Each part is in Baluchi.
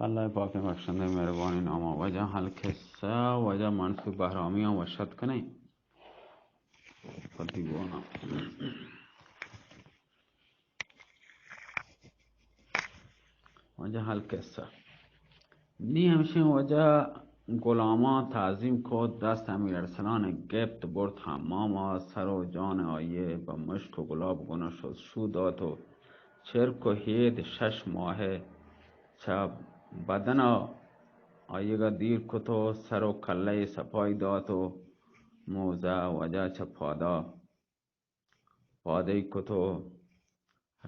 اللہ پاکیں بخشندہ مہربانیں ناما۔ واجہ القصہ، واجہ منصور بہرامیاں وش اتک کنیں۔ پتی گونا۔ واجہ القصہ۔ نی ہمشیں واجہ غلاماں تعظیم کت، دست امیر ارسلان گپت، برت حمام ءَ، سر و جان آئی ءَ بہ مشک و گلاب گون شست شو دات و چرک و ہید شش ماہ چہ بدن ءَ آئیگ ءَ دیر کت و سر و کلہ ءَ صفائی دات و موزہ واجہ چہ پادا پادئی کت و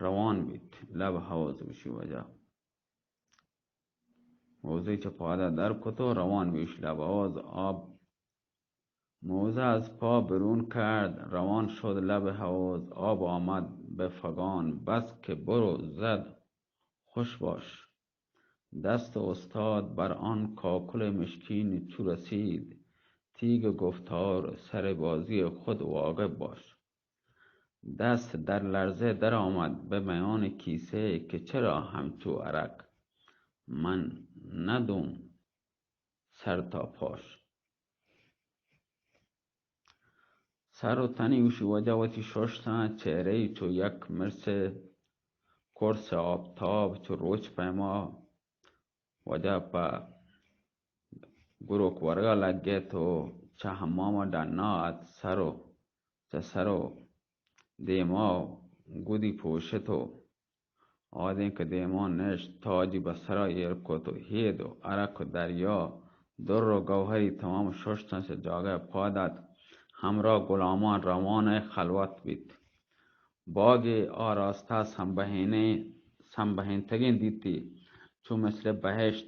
روان بیت۔ لب حوض گوشی واجہ۔ موزہ چہ پادا در کت و روان بیت لب حوض۔ آب، موزہ از پا برون کرد، روان شد لب حوض۔ آب آمد به فغان، بس که برو زد خوش باش۔ دست استاد بر آن کاکل مشکین چو رسید، تیغ گفتار سر بازی خود واقف باش۔ دست در لرزه درآمد به میان کیسه که چرا همچو عرق من ندوم سر تا پاش۔ سر و تنی گوشی واجہ وتی ششتاں، چہرہ ای چو یک مرس کرس آپتاب چو روچ پیما واجہ پہ گروک ورگا لگت و چہ حمام ڈنا ات، سر و چہ سر و دیما گدی پوشت و آدینک دیما نشت، تاجی بہ سرا ایر کت و ہید و عرق و دریا، در و گوہری تمام ششتاں چہ جاگہ پاد ات، ہمراہ غلامان روان خلوت بیت۔ باگے آراستہ سمبہینیں، سمبہینتگیں دیتی، چو مثل بہشت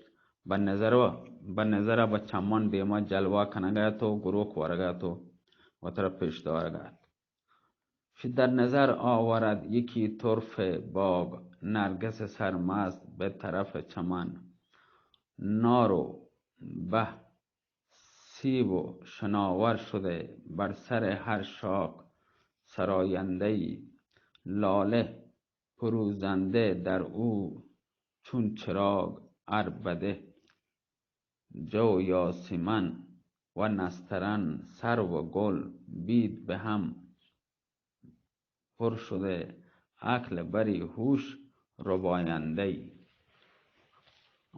بہ نظر و، بہ نظر بہ چمان دیما جلوہ کنگ ات و گروک ورگ ات و وترا پیش دارگ ات۔ چہ در نظر آورد یکی طرف باغ، نرگس سرمست به طرف چمن، نار و به سیب و شناور شده، بر سر هر شاخ سراینده‌ای، لاله فروزنده در او چون چراغ عربده. جو یاسمن و نسترن، سرو و گل بید به هم پر شده، عقل بری هوش رباینده‌ای.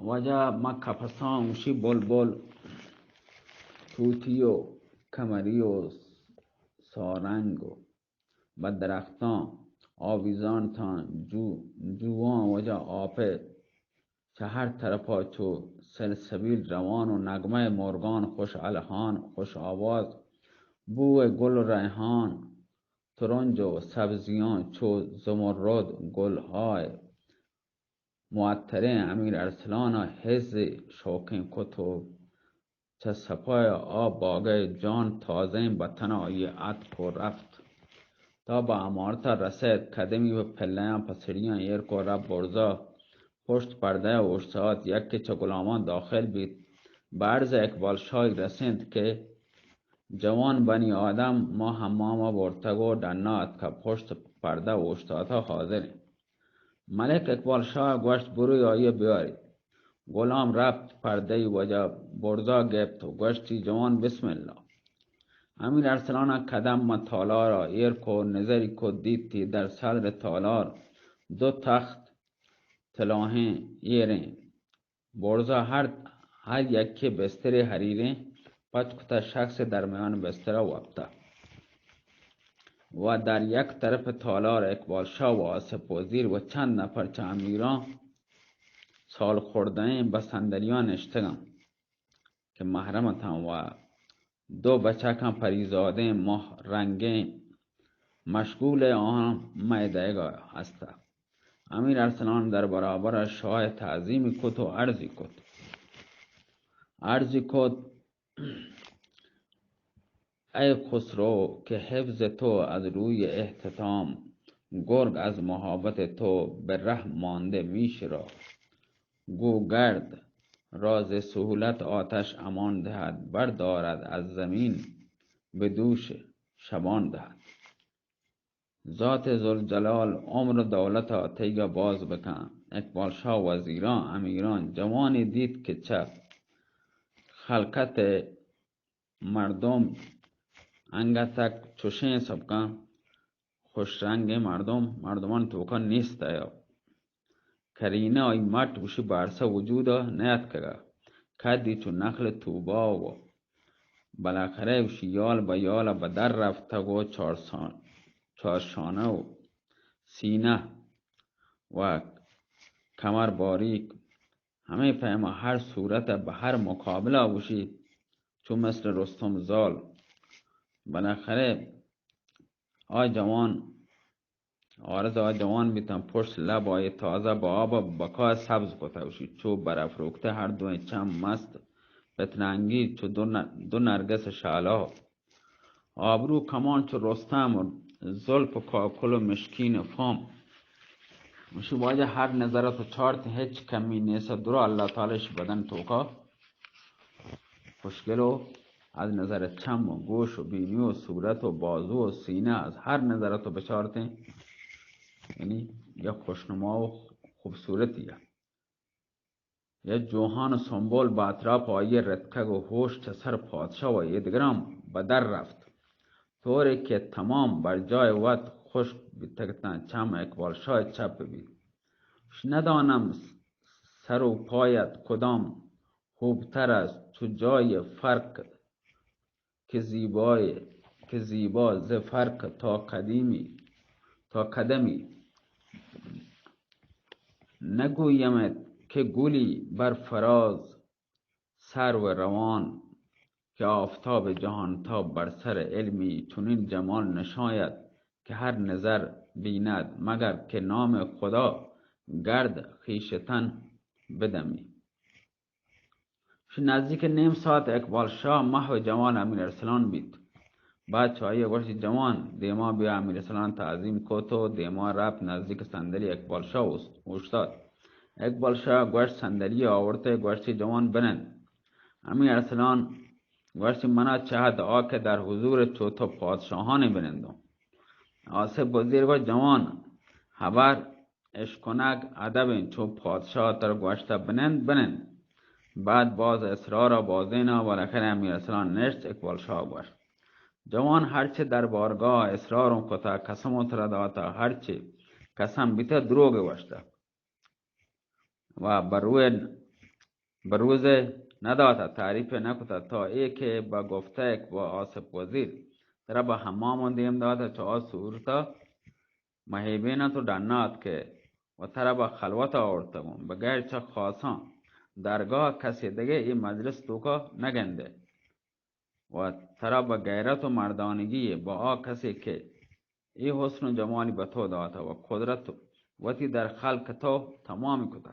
واجہ ما کپساں گوشی بلبل، طوطی و کمری و سارنگ و بہ درختاں آویزان تاں جو، جوان واجہ آپ ءَ چہ ہر طرفا چو سلسبیل روان و نغمہ مرگان خوش الہان، خوش آواز، بوئے گل و ریحان، ترنج و سبزیاں چو زمرد گلہائے معطریں امیر ارسلان ءَ ہز شوقیں کت و چہ سپاہ ءَ آ باگ ءَ جان تازیں بتن ءَ آئی ءَ اتک و رپت۔ تا بہ امارت ءَ رسیت، قدمی بہ پلہیاں پسڑیاں ایر کو رپت برزا پشت پردہ ءَ اوشتات، یکے چہ غلامان داخل بیت، بہ عرض اقبال شاہی رسینت کہ جوان بنی آدم ما حمام ءَ برتگ و ڈنا اتکا پشت پردہ اوشتاتا حاضر انت۔ ملک اقبال شاہ گوشت، بروی آئی ءَ بیاری۔ غلام رپت، پردہ ئی واجہ برزا گپت و گوشتی، جوان بسم اللہ۔ امیر ارسلان ءَ قدم ماں تالار ءَ ایر کو، نظری کو، دیتی در صدر تالار دو تخت تلاہیں ایریں۔ برزا ہر، ہر یکے بسترے حریریں پچ کتہ، شخص درمیان بسترا وپتہ و در یک طرف تالار اقبال شاہ و آصف وزیر و چند نفر چہ امیراں سال خوردہیں بہ صندلیاں نشتگاں کہ محرم اتاں و دو بچکاں پریزادیں ماہ رنگیں مشغول آہاں مئے دئیگا ہستہ۔ امیر ارسلان در برابر شاہ تعظیمی کت و عرضی کت، عرضی کت، ای خسرو که حفظ تو از روی احتشام، گرگ از مهابت تو به ره مانده می‌شرا. گو گرد را ز سهولت آتش امان دهد، بردارد از زمین به دوش شبان دهد. ذات ذوالجلال عمر و دولت ءَ تئیگ ءَ باز بکن، اقبال شاہ وزیراں، امیراں، جوانے دیت کہ چہ خلقت مردم انگتک چوشیں سبکاں خوش رنگیں مردم مردمان توکا نیست یا۔ کرینہ آئی مٹ گوشی بارسا وجودا نیاتکگا، کدی چو نخل طوبا و بالاخرہ گوشی یال با یالا بدر رفتگ و چارسان-، چارشانہ و سینہ و کمر باریک، ہمے پیما ہر صورت بہ ہر مقابلہ گوشی چو مثل رستم زال۔ بالاخرہ آ جوان، عارض آ جوان بیتاں، پشت لب آئی تازہ بہ آب بقا سبز کتہ، گوشی چو برف روکتہ ہر دوئیں چم مست پترنگی چو دو ن-، دو نرگس شالا۔ آبرو کمان چو رستم و زلف کاکل و مشکین فام۔ گوشی واجہ ہر نظر تو چارت ہچ کمی نیست، درا اللہ تعالی اش بدن توکا خوشگل و از نظر چم و گوش و بینی و صورت و بازو و سینہ از ہر نظر تو بچارتیں، یعنی یک خوشنما و خوبصورتی ہے۔ یک جوہان و سنبل بہ اطراپ آئی رتکگ و ہوش چہ سر پادشاہ و ایدگراں بدر رفت، طورے کہ تمام بر جای وت خشک بیتگتاں۔ چم اقبال شاہ چپ بیت۔ ندانم سر و پایت کدام خوبتر است، چو جای فرق کہ زیبای، کہ زیبا ز فرق تا قدیمی، تا قدمی۔ نگویمت که گلی بر فراز سرو روان، که آفتاب جهانتاب بر سر علمی چنین جمال نشاید که هر نظر بیند، مگر که نام خدا گرد خویشتن بدمی۔ نزدیک نیم ساعت اقبال شاہ محو جمال امیر ارسلان بیت۔ بعد چو آئی گوشت، جوان، دیما بیا۔ امیر ارسلان تعظیم کت و دیما رفت، نزدیک صندلی اقبال شاہ اوست-، اوشتات۔ اقبال شاہ گوشت، صندلی آورتے؟ گوشتی، جوان، بنند۔ امیر ارسلان گوشتی، منا چہ دعا کہ در حضور چو تو پادشاہانی بنندوں۔ آصف وزیر گوشت، جوان، خبر اشکنگ ادب انت، چو پادشاہ ترا گوشتہ بنند، بنند۔ بعد باز اصرار و بازینا، بالاخرہ امیر ارسلان نشت، اقبال شاہ گوشت، جوان، ہرچے در بارگاہ اصراروں کتہ، قسموں ترا داتہ، ہرچے قسم بیتہ، دروگ گوشتہ و بروے، بروزے نداتہ، تعریف نکتہ، تا اے کہ بہ گفتہ با آصف وزیر، ترا بہ حمام دیم داتہ، چو آ صورتہ مہیبین ات و ڈنا اتکے و ترا بہ خلوت آورتگوں، بغیر چہ خاصاں درگاہ کسے دگہ اے مجلس توکا نگندے و ترا بہ غیرت و مردانگی بہ آ کسے کہ اے حسن و جمالی بہ تو داتہ و قدرت وتی در خلق تو تمامی کتہ۔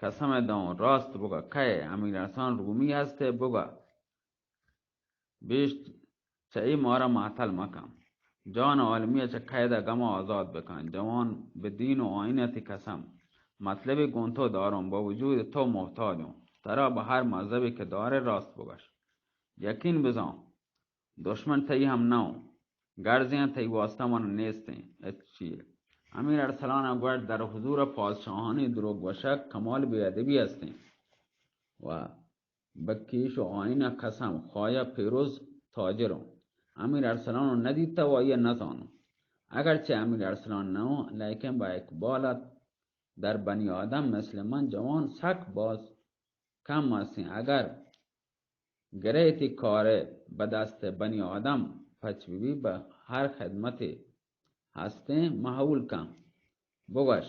قسم دوں، راست بگا، کئے؟ امیر ارسلان رومی ہستے؟ بگا۔ بیش چہ اے مارا معطل مکن۔ جان عالمی چہ قید گم آزاد بکن۔ جوان، بہ دین و آئین تی قسم، مطلبی گون تو داروں، بہ وجود تو محتاجوں۔ ترا بہ ہر مذہبی کہ دارے راست بگش۔ یقین بزان، دشمن تئی ہم نہ اوں، گرزیاں تئی واسطہ من نیستیں ہچ چیے۔ امیر ارسلان گوشت، در حضور پادشاہانی دروگ گوشگ کمال بے ادبی ہستیں و بہ کیش و آئین قسم، خوایا پیروز تاجر اوں۔ امیر ارسلان ندیتہ و آئی نزانوں۔ اگرچہ امیر ارسلان نہ اوں، لیکن بہ اقبالت در بنی آدم مثل من جوان سک باز کم ہستیں۔ اگر گرے تی کارے بہ دست بنی آدم پچ بہ بی، بہ ہر خدمتے ہستیں محول کن۔ بگوش،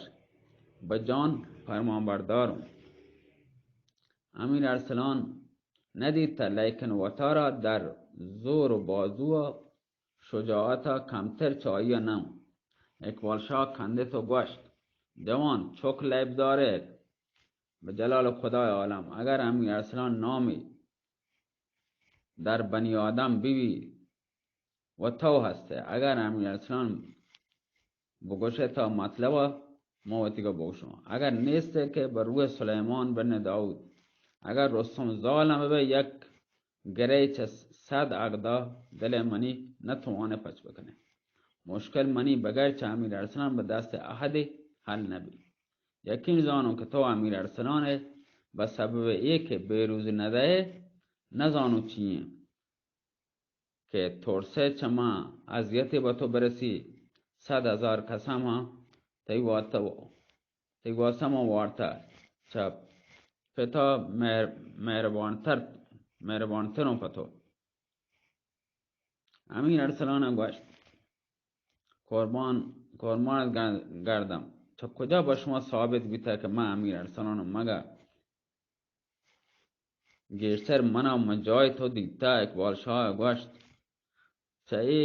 بہ جان فرمان برداروں۔ امیر ارسلان ندیتہ، لیکن وتارا در زور و بازو و شجاعتا کمتر چہ آئی نہ اوں۔ اقبال شاہ کندت و گوشت، جوان، چک لیب دارے، بہ جلال خدای عالم، اگر امیر ارسلان نامی در بنی آدم ببی و تو ہستے، اگر امیر ارسلان بگوشے تا مطلب ما وتیگا بگوشوں، اگر نیستے کہ بہ روح سلیمان بن داؤد، اگر رستم زالم ببے، یک گرے چہ صد اگدا دل منی نتوانے پچ بکنے۔ مشکل منی بغیر چہ امیر ارسلان بہ دست احدے حل نبی. یقین زانوں کہ تو امیر ارسلان ئے، بہ سبب اے کہ بیروز ندئے، نزانوں چی ایں کہ ترسئے چہ ما اذیتے بہ تو برسی، صد ہزار قسم ہاں تئی واسطہ، تئی واسطہ ما وارتہ، چہ پتا مہر-، مہربانتر، مہربانتروں پہ تو. امیر ارسلان ءَ گوشت، قربان، قربان گ-، گردم، چہ کجا بہ شما ثابت بیتہ کہ من امیر ارسلان آں؟ مگہ گیشتر منا من جاہ تو دیتہ؟ اقبال شاہ ءَ گوشت، چہ اے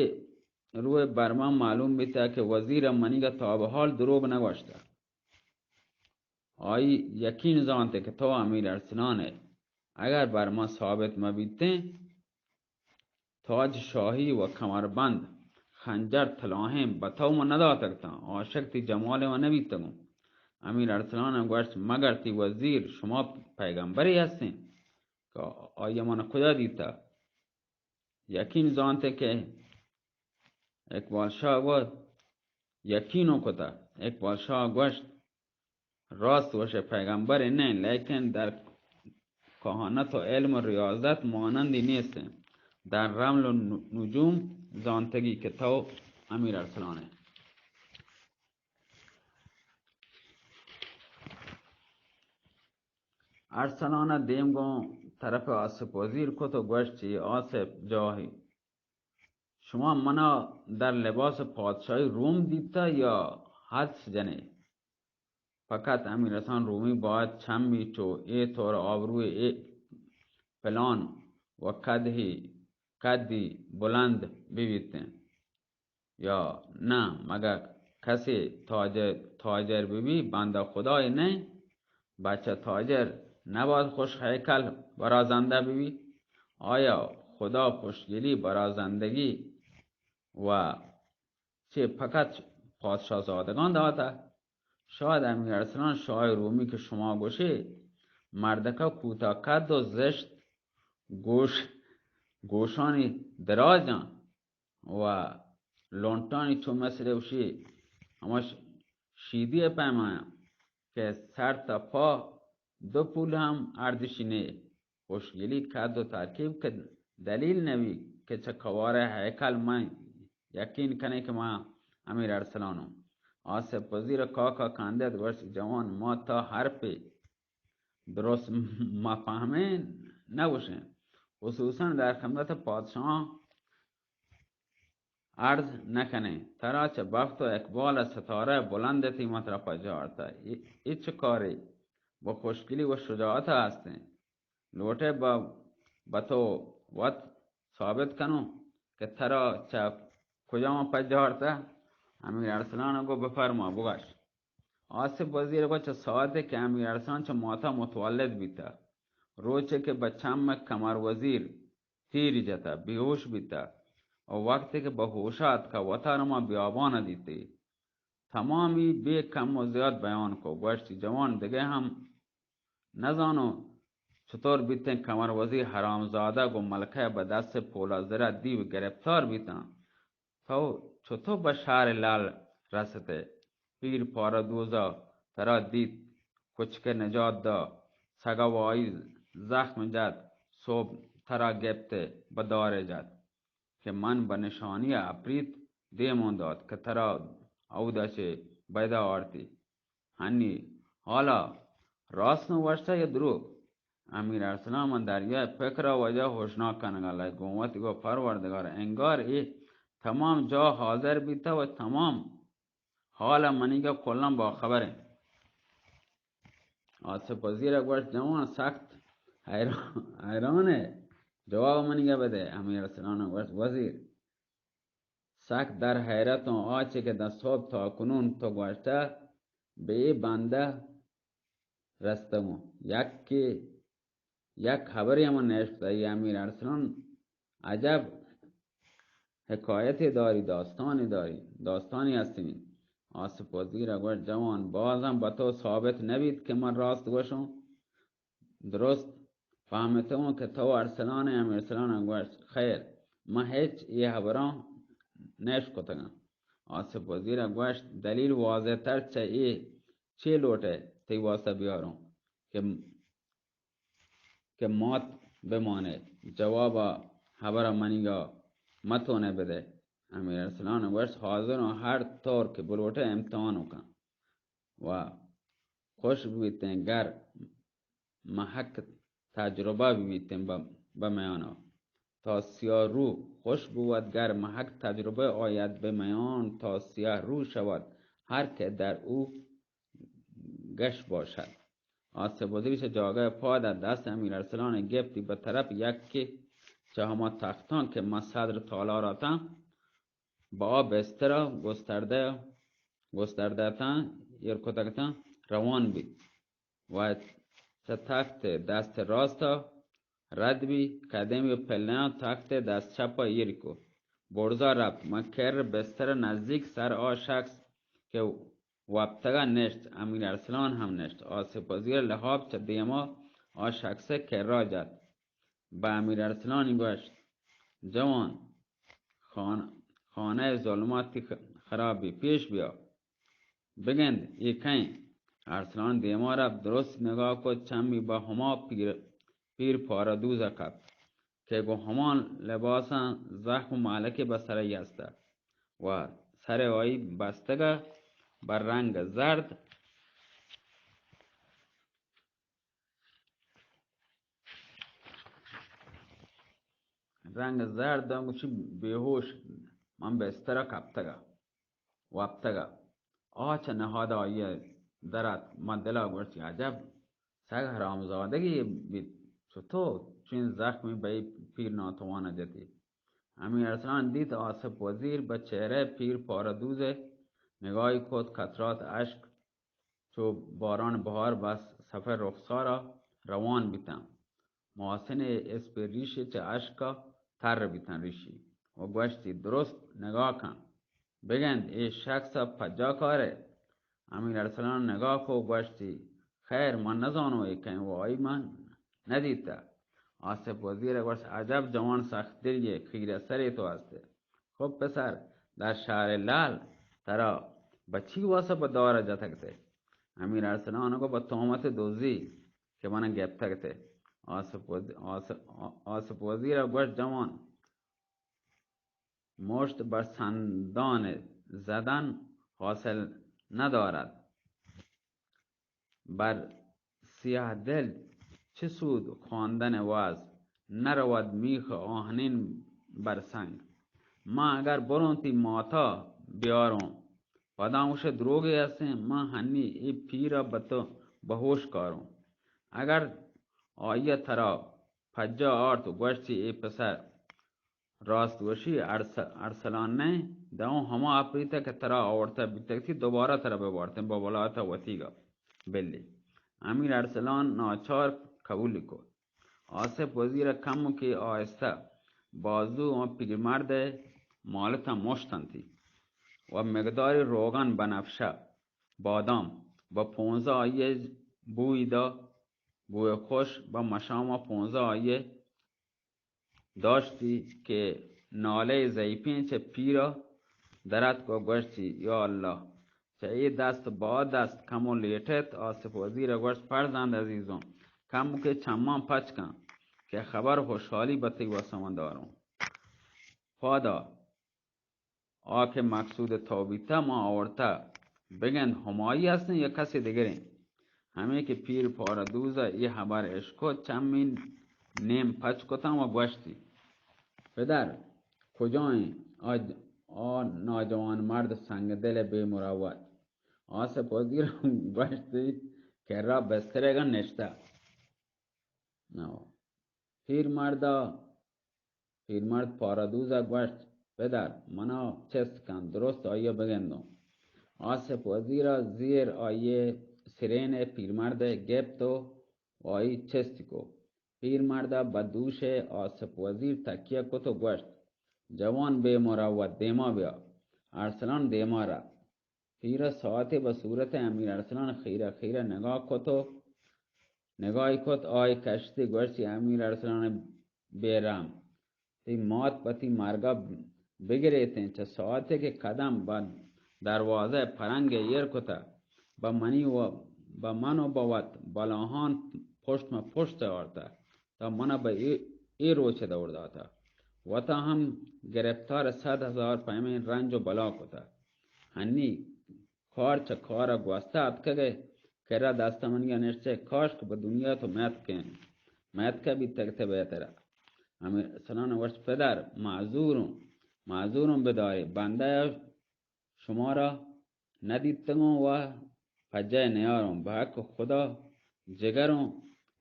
روئے بر من معلوم بیتہ کہ وزیر ءَ منیگا تا بہ حال دروگ نگوشتہ. آئی یقین زانتے کہ تو امیر ارسلان ئے. اگر بر من ثابت مہ بیتیں، تاج شاہی و کمربند، خنجر، تلاہیں بہ تو من نداتگ تاں، عاشق تئی جمال من نبیتگوں. امیر ارسلان ءَ گوشت، مگر تئی وزیر شما پیغمبرے ہستیں کہ آئی ءَ من کجا دیتہ؟ یقین زانتے کہ اقبال شاہ گوشت، یقین کتہ. اقبال شاہ گوشت، راست گوشے، پیغمبرے نہ، لیکن در کہانت و علم و ریاضت مانندی نیست. در رمل و ن-، نجوم زانتگی کہ تو امیر ارسلان ئے. ارسلان ءَ دیم گوں طرف آصف وزیر کت و گوشت، چی آصف جاہی، شما منا در لباس پادشاہی روم دیتہ یا حدس جنے؟ فقط امیر ارسلان رومی باید چمی چو اے طور آبروئے اے پلان و قدی، قدی بلند ببیتیں. یا نہ، مگہ کسے تاجر، تاجر ببی، بندہ خدائے نہ؟ بچہ تاجر نباید خوش ہیکل برازندہ ببی؟ آیا خدا خوشگلی، برازندگی و چہ فقط پادشاہ زادگان داتہ؟ شاید امیر ارسلان شاہ رومی کہ شما گوشے، مردکہ کوتاہ قد و زشت، گوش، گوشانی دراجاں و لونٹانی چو مثل وشی ہمش شیدی پیمایاں کہ سر تا پا دو پول ہم اردشی نے. خوشگلی قد و ترکیب کہ دلیل نبی کہ چہ کوارئے ہیکل من یقین کنے کہ ما امیر ارسلانوں. آصف وزیر کاکا کندت گوشت، جوان، ما تا حرفے درست مفہمیں نگوشیں، خصوصاً در خدمت پادشاہاں عرض نکنیں. ترا چہ بخت و اقبال ء ستارہ بلند تی ما ترا پجارتہ. ای-، ای چہ کارے بہ خوشگلی و شجاعت ء ہستیں؟ لوٹے بہ، بہ تو وت ثابت کنوں کہ ترا چہ کجام پجارتہ؟ امیر ارسلان ء گو بفرما، بگش. آصف وزیر ء گو چہ ساعتے کہ امیر ارسلان چہ ماتا متولد بیتہ، روچے کہ بہ چم کمر وزیر تیری جتہ، بیہوش بیتہ، و وقتے کہ بہ ہوشا اتکہ، وتارا ما بیابانا دیتے. تمامی بے کم و زیاد بیان کو. گوشتی، جوان، دگہ ہم نزانوں چطور بیتیں کمر وزیر حرامزادہ گوں ملکہ بہ دست پولادزرہ دیو گرفتار بیتاں. تو چطور بہ شہر لال رستے؟ پیر پارہ دوزا ترا دیت، کچک نجات دا، سگا و آئی زخم جت، صبح ترا گپت بہ دار جت کہ من بہ نشانی اپریت دیمون دات کہ ترا اودا چہ بیدا آرتی. ہنی حالا راست نہ گوشتہ یا دروگ؟ امیر ارسلان من دریا پکرا وجہ ہوشناک کنگا لگت، گوں وتی گو پروردگار، انگار اے تمام جاہ حاضر بیتہ و تمام حال منیگا کلاں باخبر انت. آصف وزیر ء گوشت، جوان سخت حیران، حیران ء، جواب منیگا بدے. امیر ارسلان ء گوشت، وزیر، سک در حیرت اوں، آ چہ کہ داں صبح تا کنون تو گوشتہ بہ اے بندہ رستگوں، یک کہ یک خبرے ہم نیشتہ. اے امیر ارسلان عجب حکایتے داری، داستانے داری، داستانے ہستیں. آصف وزیر ء گوشت، جوان، باز ہم بہ تو ثابت نہ بیت کہ من راست گوشوں. درست فہمتگوں کہ تو ارسلان ئے. امیر ارسلان ء گوشت، خیر، من ہچ اے ہبراں نشکتگاں. آصف وزیر ء گوشت، دلیل واضح تر چہ اے چے لوٹئے تئی واسطہ بیاروں کہ، کہ مات بمانئے؟ جواب ءَ ہبر ءَ منیگا متونئے بدئے۔ امیر ارسلان گوشت، حاضر اوں، ہر طور کہ بلوٹئے امتحان کن و خوش ببیتیں گر مہک تجربہ ببیتیں بہ، بہ میانا۔ تا سیاہ روح خوش بود گر مہک تجربہ آید بہ میان، تا سیاہ روح شود ہر کہ در او گش باشد۔ آصف وزیر چہ جاگہ پاد ات، دست امیر ارسلان گپتی بہ طرف یکے چہ ہما تختاں کہ ما صدر تالار اتاں، با بستر گستردہ، گستردہ اتاں، ایر کتگ اتاں، روان بیت۔ و چہ تخت دست راست ءَ رد بی، قدمی و پلیاں تخت دست چپ ءَ ایر کو۔ برزا رفت، من کر بستر نزدیک سر آ شخص کہ وپتگ ءَ نشت، امیر ارسلان ہم نشت۔ آصف وزیر لحاف چہ دیما آ شخص ءِ کرا جت۔ بہ امیر ارسلانی گوشت، جوان، خان-، خانہ ظلماتی خ-، خرابی، پیش بیا۔ بگند، اے کئیں؟ ارسلان دیما رفت، درست نگاہ کت، چمی بہ ہما پیر، پیر پارہ دوز ءَ کپت کہ گوں ہمان لباساں زخم و مہلکے بہ سرئی ہستہ و سر آئی بستگہ بہ رنگ زرد، رنگ زرد، انگو چی بیہوش، من بستر ءَ کپتگ ءَ، وپتگ ءَ۔ آ چہ نہاد ءَ آئی ءَ در اتک، من دل ءَ گوشت، عجب سک حرامزادگے بیت، چتو چین زخمی بہ اے پیر ناتوان ءَ جتی۔ امیر ارسلان دیت آصف وزیر بہ چہرہ پیر پارہ دوز ءَ نگاہی کت، قطرات اشک چو باران بہار بہ صفحہ رخسارا روان بیتاں۔ محسن ءِ اسپی ریشی چہ اشکا تر بیتاں ریشی و گوشتی، درست نگاہ کن، بگند اے شخص ءَ پجا کارئے؟ امیر ارسلان نگاہ کو گوشتی، خیر، من نزانوں اے کئیں و آئی من ندیتہ۔ آصف وزیر ءَ گوشت، عجب جوان سخت دلیے، خیرہ سرے تو ہستے۔ خب پسر، در شہر لعل ترا بہ چی واسہ بہ دار ءَ جتگ تے؟ امیر ارسلان گو، بہ تہمت دزی کہ من گپتگ تے۔ آصف وز-، آصف، آصف وزیر ءَ گوشت، جوان، مشت بر سندان زدن حاصل ندارد۔ بر سیاہ دل چه سود خواندن وعظ، نرود میخ آهنین بر سنگ۔ من اگر بروں تی ماتا بیاروں، پدا گوشے دروگے هستیں، من هنی اے پیرا بہ تو بهوش کاروں۔ اگر آئیا ترا پجا آرت و گوشتی، اے پسر راست گوشی، ارس-، ارسلان نئے، داں ہما اپریت کہ ترا آورتہ بیتگ تی، دوبارہ ترا ببارتیں بہ ولایت وتیگا۔ بلی۔ امیر ارسلان ناچار قبولی کت۔ آصف وزیر کمکے آہستہ بازو آں پیرمرد مالتاں مشتنتی و مقداری روغن بنفشہ، بادام، بہ پونزہ آئیے بوئی دا، بوئے خوش، بہ مشاما پونزہ آئیے داشتی کہ نالہ ضعیفیں چہ پیرا دراتک و گوشتی، یا اللہ، چہ اے دست با دست کمو لیٹت۔ آصف وزیر گوشت، فرزند عزیزوں، کمکے چماں پچ کن کہ خبر خوشحالی بہ تئی واسہ من داروں۔ پادا آ کہ مقصود تو بیتہ، ما آورتہ، بگند ہمائی ہستیں یا کسے دگریں؟ ہمے کہ پیر پارہ دوزا اے ہبر اشکت، چمی نیم پچ کتاں و گوشتی، پدر، کجائیں آ، آ ناجوان مرد سنگ دل بے مروت؟ آصف وزیر گوشتی، کرا بسترے گا نشتہ۔ نو۔ پیر مردا، پیر مرد پارہ دوزا گوشت، پدر، منا چست کن، درست آئیا بگندوں۔ آصف وزیرا زیر آئیے سرین پیرمرد گپت و آئی چست کو۔ پیرمردا بہ دوش آصف وزیر تکیہ کت و گوشت، جوان بے مروت، دیما بیا۔ ارسلان دیما رفت۔ پیرا ساعتے بہ صورت امیر ارسلان خیرہ خیرہ نگاہ کت و نگاہی کت، آئی کشتی، گوشتی، امیر ارسلان بے رحم، تئی مات پہ تئی مرگا بگریتیں۔ چہ ساعتے کہ قدم بہ دروازہ پرنگ ایر کتہ، بہ منی و بہ من و بہ وت بلاہان پشت مہ پشت آرتہ، تا منا بہ اے، اے روچ دور داتہ۔ وتا ہم گرفتار صد ہزار پیمیں رنج و بلا کتہ۔ ہنی کار چہ کار ء گوستہ اتکگ ء کرا دست منی ء نشتہ، کاش کہ بہ دنیا تو میتکیں، میتکہ بیتگ تہ بہتر ء۔ ہمے سنان وشت پدر معذوروں، معذوروں بدارے، بندہ ء شمارا ندیتگوں و پجہ نیاروں، بحق خدا جگروں،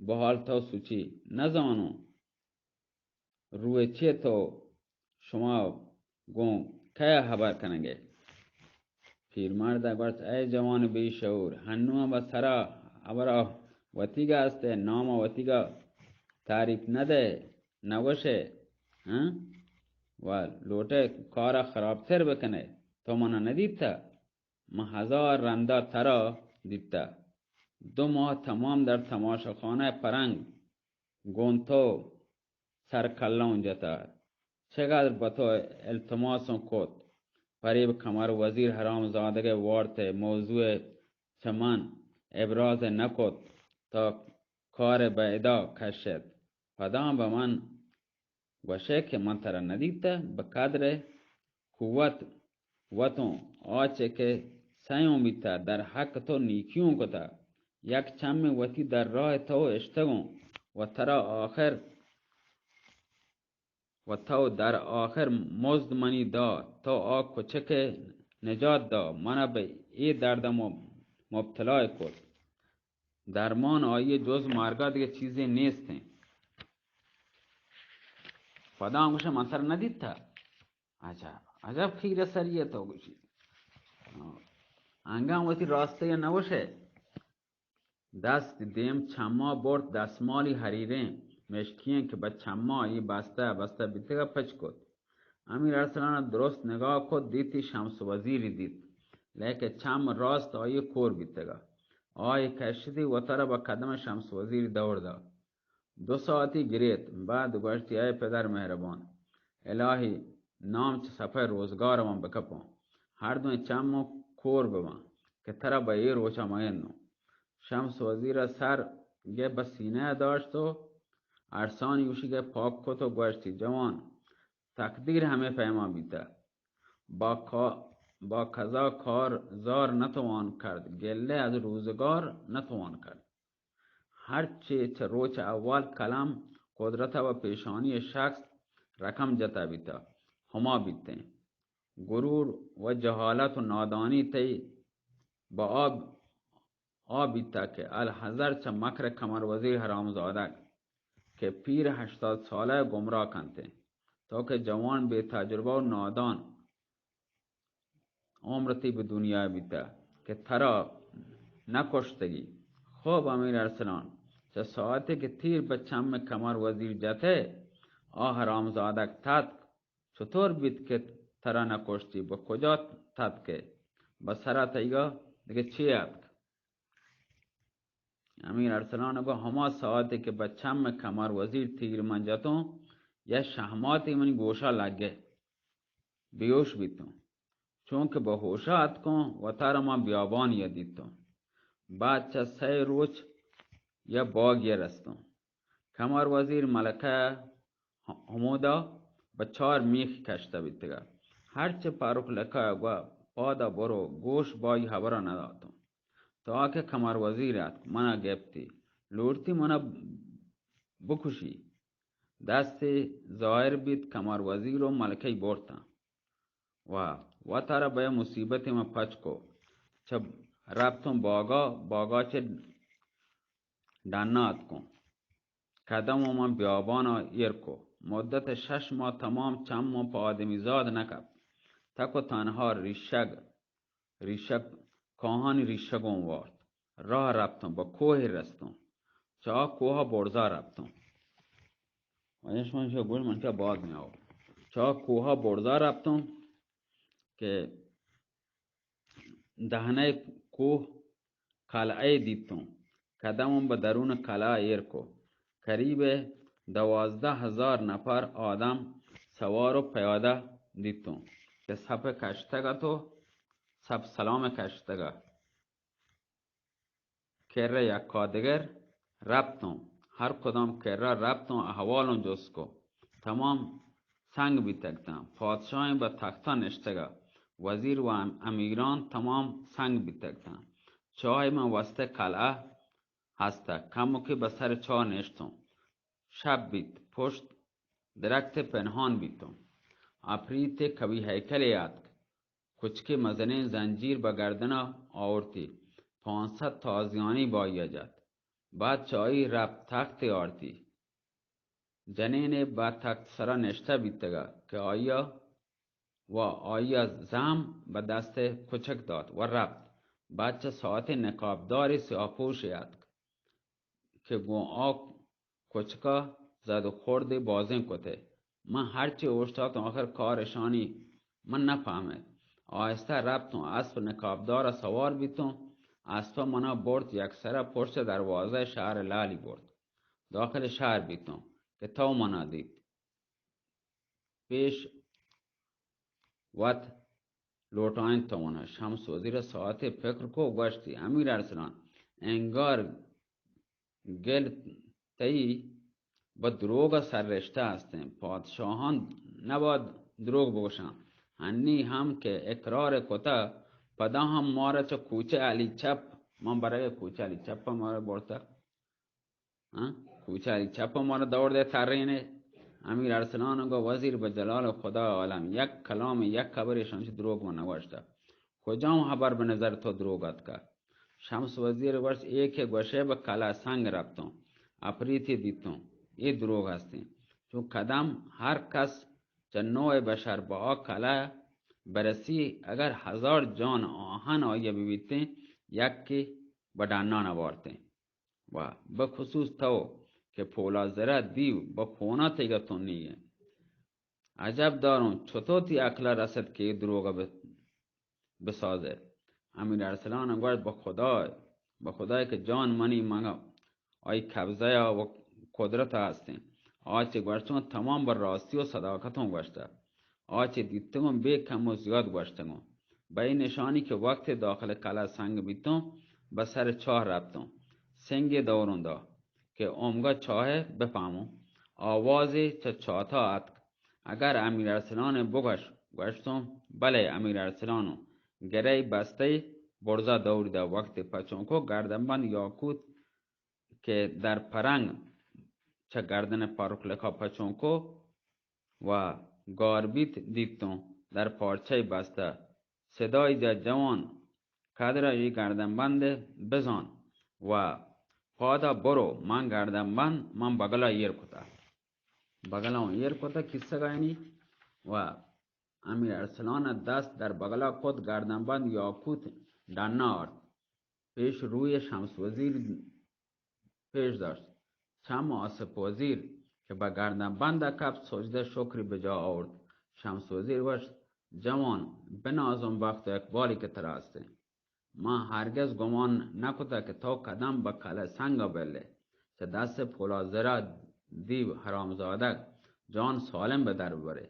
بحال تو سوچی نزانوں۔ روئے چے تو شما گوں کئے ہبر کنگے؟ پیرمرد ء گوشت، اے جوان بے شعور، ہنو ہم سرا ہبرا وتیگا است ء نام وتیگا تعریف نہ دے، نہ گوشے، ہاں؟ و لوٹے کارا خرابتر بکنے۔ تو منا ندیتا؟ من ہزار رندا ترا دیتا۔ دو ماہ تمام در تماشاخانہ پرنگ گوں تو سر کلوں جتا۔ چقدر بہ تو التماسوں کت، پریب کمر وزیر حرام زادگ وارت ء موضوع چہ من ابراز نہ کت، تا کار بہ ادا کشت۔ پداں بہ من گوشئے کہ من ترا ندیتہ، بہ قدر قوت وتوں آ چہ کہ سیوں بیتہ، در حق تو نیکیوں کتہ، یک چمے وتی در راہ تو اشتگوں و ترا آخر و تو در آخر مزد منی دا، تو آ کچک نجات دا، منا بہ اے درد م-، مبتلا کت۔ درمان آئی جز مرگا دگہ چیزے نیست ہیں۔ پدا ہم گوشے من ترا ندیتا۔ عجب، عجب خیرہ سری ہے تو گوشی۔ انگا وتی راستے نہ گوشے۔ دست دیم چما برت، دستمالی حریریں مشکیں کہ بہ چما ای بستہ بستہ بیتگا پچ کت۔ امیر ارسلان درست نگاہ کت، دیتی شمس وزیری دیت، لیکن چم راست آئی کور بیتگا۔ آئی کشتی وترا بہ قدم شمس وزیری دور دا۔ دو ساعتی گریت، بعد گوشتی، اے پدر مہربان، الہی نام چہ سپہ روزگار من بکپاں، ہر دوئیں چم و کور بباں کہ ترا بہ اے روچا مگندوں۔ شمس وزیر ء سر گہ بہ سینہ ء داشت و ارسانی گوشی گہ پاک کت و گوشتی، جوان، تقدیر ہمے پیما بیتہ۔ با کا-، با قضا کار زار نتوان کرد، گلہ از روزگار نتوان کرد۔ ہرچے چہ روچ اول قلم قدرت و پیشانی شخص رقم جتہ بیتہ، ہما بیتیں۔ غرور و جہالت و نادانی تئی بہ آ، آ بیتہ کہ الحذر چہ مکر کمر وزیر حرامزادگ کہ پیر ہشتاد سالہ گمراہ کنت انت۔ تو کہ جوان بے تجربہ و نادان عمر تئی بہ دنیا بیتہ کہ ترا نہ کشتگی۔ خوب امیر ارسلان، چہ ساعتے کہ تیر بہ چم کمر وزیر جتہ، آ حرامزادگ تتک۔ چطور بیت کہ ترا نہ کشتی؟ بہ کجا تتکے؟ بہ سرا تئیگا دگہ چے اتک؟ امیر ارسلان گو، ہما ساعتے کہ بہ چم کمر وزیر تیر من جتوں، یا شہماتے منی گوشا لگے، بیہوش بیتوں۔ چونکہ بہ ہوشا اتکوں، وتارا من بیابانی دیتوں۔ بعد چہ سئے روچ یا باگی رستوں۔ کمر وزیر ملکہ ہمودا بہ چار میخ کشتہ بیتگا۔ ہرچہ پاروک لکہ گوا پادا برو، گوش بائی ہبرا نداتوں۔ تا کہ کمر وزیر اتک، منا گپتی، لوٹتی منا بکشی۔ دستے ظاہر بیت، کمر وزیر و ملکہ برتاں۔ و وتارا بہ مصیبتے من پچ کو۔ چہ رپتوں باگا، باگا چہ ڈنا اتکوں۔ قدم و من بیابانا ایر کو۔ مدت شش ماہ تمام چم و پہ آدمی زاد نکپت۔ تک و تنہا ریشگ، ریشگ، کاہانی ریشگوں وارت۔ راہ رپتوں، بہ کوہے رستوں۔ چہ آ کوہا برزا رپتوں۔ آیا شما چہ گوش من چہ باز میاو۔ چہ آ کوہا برزا رپتوں کہ دہنئے کوہ قلعہے دیتوں۔ قدمم بہ درون قلعہ ایر کو۔ قریب دوازدہ ہزار نفر آدم سوار و پیادہ دیتوں کہ صف کشتگ ات و صف سلام کشتگ ات۔ کرّ یکا دگر رپتوں۔ ہر کدام کرّا رپتوں، احوالوں جست کو۔ تمام سنگ بیتگ تاں۔ پادشاہیں بہ تختا نشتگا۔ وزیر و ام-، امیران تمام سنگ بیتگ تاں۔ چاہے من وستہ قلعہ ہستہ، کمکے بہ سر چاہ نشتوں۔ شپ بیت، پشت درخت پنہان بیتوں۔ اپریتے قوی ہیکلے آتک۔ کچکے مزنیں زنجیر بہ گردنا آورتی، پانصد تازیانی بہ آئیا جت۔ بعد چہ آئی رپت تختے آرتی۔ جنینے بہ تخت سرا نشتہ بیتگا کہ آئیا و آئیا زہم بہ دست کچک دات و رپت۔ بعد چہ ساعتے نقابدارے سیاہپوشے آتک۔ کہ گوں آ کچکا زد و خوردے بازیں کتہ۔ من ہرچی اوشتاتوں، آخر کار اشانی من نہ پہمت۔ آہستہ رپتوں، اسپ نقابدارا سوار بیتوں۔ اسپا منا برت، یکسرا پشت دروازہ شہر لالی برت۔ داخل شہر بیتوں کہ تو منا دیت۔ پیش وت لوٹائینت۔ تو منا شمس وزیر ساعتے فکر کو، گوشتی، امیر ارسلان، انگار گل تئی بہ دروگ سر رشتہ ہستیں۔ پادشاہان نباید دروگ بگوشاں۔ ہنی ہم کہ اقرار کتہ، پدا ہم مارا چہ کوچہ علی چپ، من برگ کوچہ علی چپ مارا برتہ۔ ہاں؟ کوچہ علی چپ مارا دور دے ترینے۔ امیر ارسلان گو وزیر بہ جلال خدا عالم، یک کلام، یک خبر ایشان چہ دروگ من نگوشتہ۔ کجام خبر بہ نظر تو دروگ آتکا؟ شمس وزیر گوشت، اے کہ گوشے بہ کلا سنگ رپتوں، اپریتی دیتوں، اے دروگ ہستیں۔ چون قدم ہر کس چہ نوع بشر بہ آ کلا برسی، اگر ہزار جان آہن آئیا ببیتیں، یکے بہ ڈنان آورتیں۔ و بخصوص تو کہ پولا زرہ دیو بہ خونا تئیگا تنی ئے۔ عجب داروں چتو تی عقلا رست کہ اے دروگا بہ، بسازئے۔ امیر ارسلان گوشت، بہ خدائے، بہ خدائے کہ جان منی مگا آئی قبضہ و قدرت ہستیں۔ آ چہ گوشتوں تمام بہ راستی و صداقتوں گوشتہ۔ آ چہ دیتگوں بے کم و زیاد گوشتگوں۔ بہ اے نشانی کہ وقت داخل کلا سنگ بیتوں، بہ سر چاہ رپتوں۔ سنگے دوروں دا کہ اومگا چاہ بپاموں۔ آوازے چہ چاتا آتک، اگر امیر ارسلان بگوش؟ گوشتوں، بلے امیر ارسلانوں۔ گرئی بستئی برزا دور دا۔ وقت پچوں کو گردن بند یاقوت کہ در پرنگ چہ گردن پاروکلکا پچوں کو و گار بیت دیتوں در پارچہ بستہ۔ صدای جا، جوان، قدر ای گردن بند بزان و پادا برو، من گردن بند، من بگلا ایر کتا۔ بگلا ایر کتا کسگا یعنی و امیر ارسلان دست در بگلا کت، گردن بند یاقوت ڈنا آرت۔ پیش روی شمس وزیر پیش داشت۔ چم آصف وزیر کہ بہ گردن بند کپت، سجدہ شکری بہ جا آورت۔ شمس وزیر گوشت، جوان، بنازم بخت و اقبالی کہ ترا ہستیں۔ من ہرگز گمان نکتہ کہ تو قدم بہ کلہ سنگ بلے، چہ دست پولا زرہ دیو حرامزادگ جان سالم بہ در ببرے۔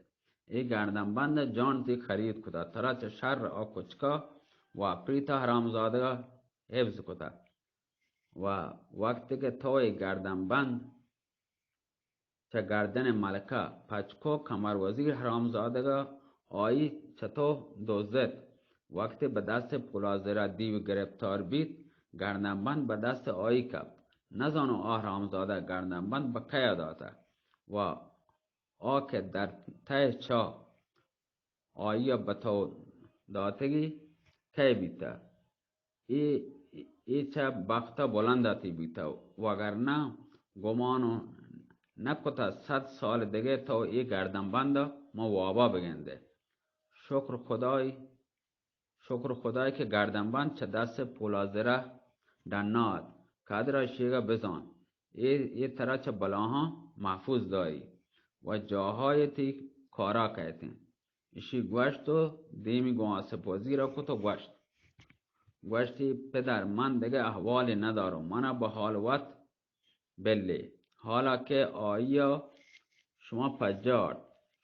اے گردن بند جان تی خرید کتہ، ترا چہ شر آ کچکا و اپریتا حرامزادگا حفظ کتہ۔ و وقتی کہ تو اے گردن بند چہ گردن ملکہ پچ کو، کمر وزیر حرامزادگا آئی چہ تو دزت۔ وقتی بہ دست پولا زرہ دیو گرفتار بیت، گردن بند بہ دست آئی کپت۔ نزانوں آ حرامزادہ گردن بند بہ کیا داتہ و آ کہ در تہ چاہ آئیا بہ تو داتگی کئے بیتہ؟ اے، اے چہ بخت بلند تی بیتہ، وگرنہ گمان نہ کتہ صد سال دگہ تو اے گردن بند ماں وابا بگندے۔ شکر خدای، شکر خدای کہ گردن بند چہ دست پولا زرہ ڈنات۔ قدر اشیگا بزان، اے، اے ترا چہ بلاہاں محفوظ داری و جاہای تی کارا کئیتیں۔ اشی گوشت و دیمی گوں آصف وزیر ء کت و گوشت، گوشتی، پدر، من دگہ احوالی نداروں، منا بہ حال وت بلے، حالا کہ آئیا شما پجارت،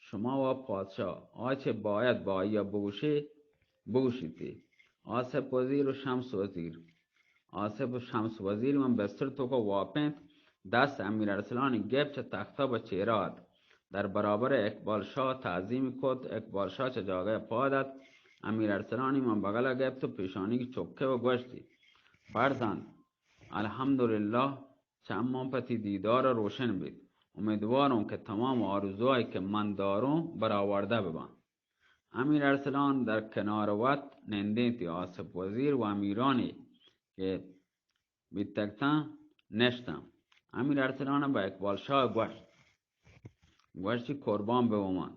شما و پادشاہ، آ چہ باید بہ آئیا بگوشے، بگوشیتی۔ آصف وزیر و شمس وزیر آصف و شمس وزیر من بستر توکا واپینت، دست امیر ارسلانی گپت، چہ تختا بہ چیرا ات۔ در برابر اقبال شاہ تعظیم کت۔ اقبال شاہ چہ جاگہ پاد ات، امیر ارسلانی من بغلا گپت و پیشانی چکے و گوشتی: فرزند، الحمدللہ، چہ امان پہ تی دیدار روشن بیت۔ امیدواروں کہ تمام آرزوئے کہ من داروں برآوردہ بباں۔ امیر ارسلان در کنار وت نندینتی، آصف وزیر و امیرانی کہ بیتگتاں نشتاں۔ امیر ارسلان بہ اقبال شاہ گوشت، گوشتی: قربان بباں من،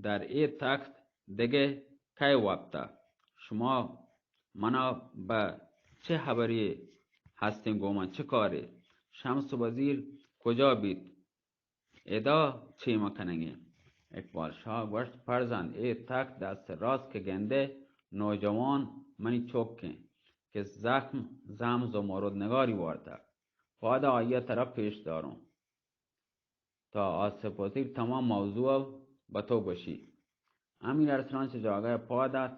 در اے تخت دگہ کئے وپتہ؟ شما منا بہ چہ حبری ہستیں گوں من چہ کارے؟ شمس وزیر کجا بیت؟ ادا چے ما کنگیں؟ اقبال شاہ گوشت: فرزند، اے تخت دست راست کہ گندے نوجوان منی چک انت کہ زخم زم زمرد نگاری وارتہ۔ پادا آئیا ترا پیش داروں۔ تا آصف وزیر تمام موضوع بہ تو گوشی۔ امیر ارسلان چہ جاگہ پاد ات،